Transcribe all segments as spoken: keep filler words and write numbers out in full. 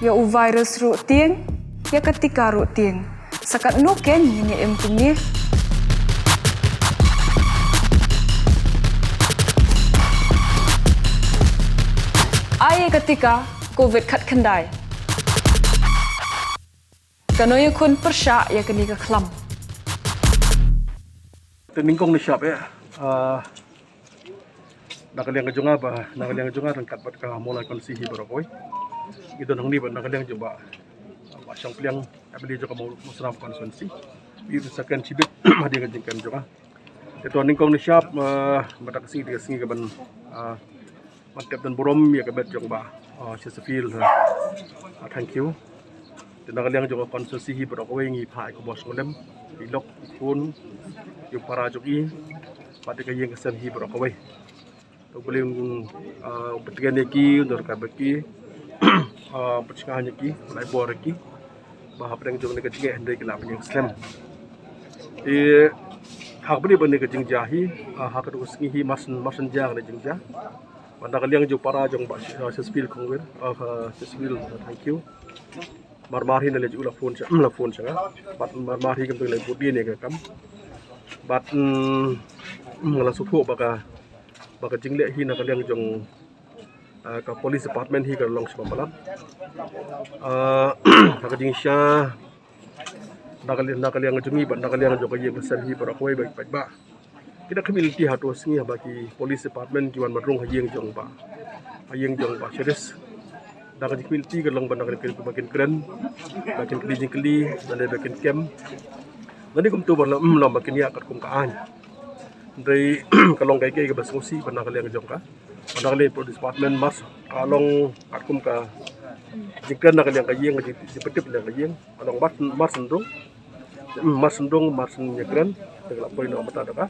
Ïa u virus ruh tieng, ïa ka tika ruh tieng. Sa katno keiñ ngin ïa im kumne? Ai ïa ka tika covid khatkhyndai. Kano ïakhun pyrshah ïa kane ka khlam? Te nyngkong nyngshap eh, ah, na ka liang ka jong nga ba, na ka liang ka jong nga ryngkat bad ka Mawlai Constituency hi baroh kawei. Ngi don hangne bad na ka liang jong Bah, Bah Shangpliang, M L A jong ka Maw-, Mawsynram Constituency. Ngi sa kren shibit hadien ka jingkren jong nga. Te to nyngkong nyngshap, ah, mynta ka sngi te ka sngi kaban, ah, ban tep don burom ïa ka met jong Bah, ah, Shesaphiel, ah, Thangkhiew. Te na ka liang jong ka constituency hi baroh kawei ngi phah ïa ka bor sngewlem, i lok, i khun, ïa u para jong i, bad ïa ka ïing ka sem hi baroh kawei. To U Blei un, ah, un pyntngen ïa ki, un donkam bad ki, ah, pynsngewbha ïa ki, un ai bor ïa ki. Ba hapdeng jong kane ka jingeh hynrei ki lah pynïeng slem. Te ha kaba ïadei bad kane ka jingjia hi, ah, ha katu ka sngi hi mar shen, mar shen jia kane ka jingjia. Bad na ka liang jong u para jong Bah Shesaphiel Khongwir, ah, Shesaphiel, ah, Thangkhiew. Mar mar hi naleit u la phone sha, la phone sha nga. Bad mar mar hi kumta la bud ïa kane ka kam. Bad, mm, mm, nga la sngewthuh ba ka, ba ka jingleh hi na ka liang jong, ah, ka police department hi ka long sha ba palat. Ah, ha ka jingshisha, na ka liang, na ka liang jong ngi bad na ka liang jong ka ïing ka sem hi baroh kawei ba, ba, ba ki da khmih lynti ha katu ka sngi ba ki police department ki wan ban rung ha ïing jong Bah, ha ïing jong Bah Sheriff. Da ka jingkhmih lynti ka long ba na ka liang ba kin kren, ba kin kylli jingkylli, da lei ba kin kem. Lane kumtu ba long, mm, long ba kin ïa katkum ka aiñ. Hynrei ka long kaei kaei kaba sngewsih ba na ka liang jong ka, ba na ka liang police department mar shen, ka long katkum ka jingkren na ka liang ka ïing, ka jing, jingpyntip na ka ïing. Ka long mar, mar shen rung, mm, mar shen rung, mar shen ïakren, te ka la poi noh mynta da ka,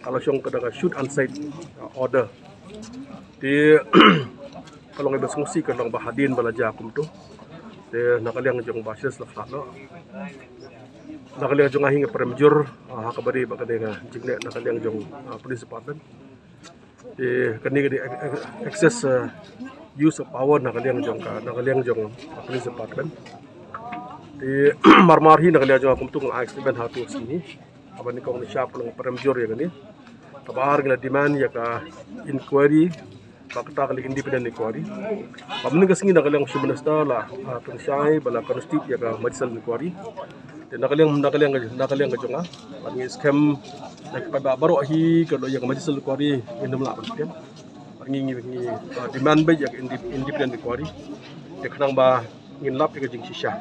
ka la shong ka da ka shoot on sight, uh, order. Te ka long kaba sngewsih ka long ba hadien ba la jia kumtu, te na ka liang jong Bah Sheriff la khlad noh. Na ka liang jong nga hi nga pyrem jur, ah, ha kaba ïadei bad kane ka jingleh na ka liang jong, ah, police department. Te kane ka dei ex-, ex-, excess, ah, use of power na ka liang jong ka, na ka liang jong, ah, police department. Te mar mar hi na ka liang jong nga kumtu nga ai statement ha katu ka sngi. Kaba nyngkong nyngshap nga pyrem jur ïa kane. Kaba ar ngi la demand ïa ka inquiry, ba kata ka independent inquiry. Ba mynta ka sngi na ka liang Chief Minister la, ah, pynshai ba la constitute ïa ka magistrate inquiry. Te na ka liang, na ka liang, na ka liang ka jong nga, bad ngi skhem na ki paidbah baroh hi ka long ïa ka magistrate inquiry ngin ym lah ban pyntian. Bad ngi, ngi, ngi, ah, demand beit ïa ka inde-, independent inquiry. Te khnang ba ngin lap ïa ka jingshisha.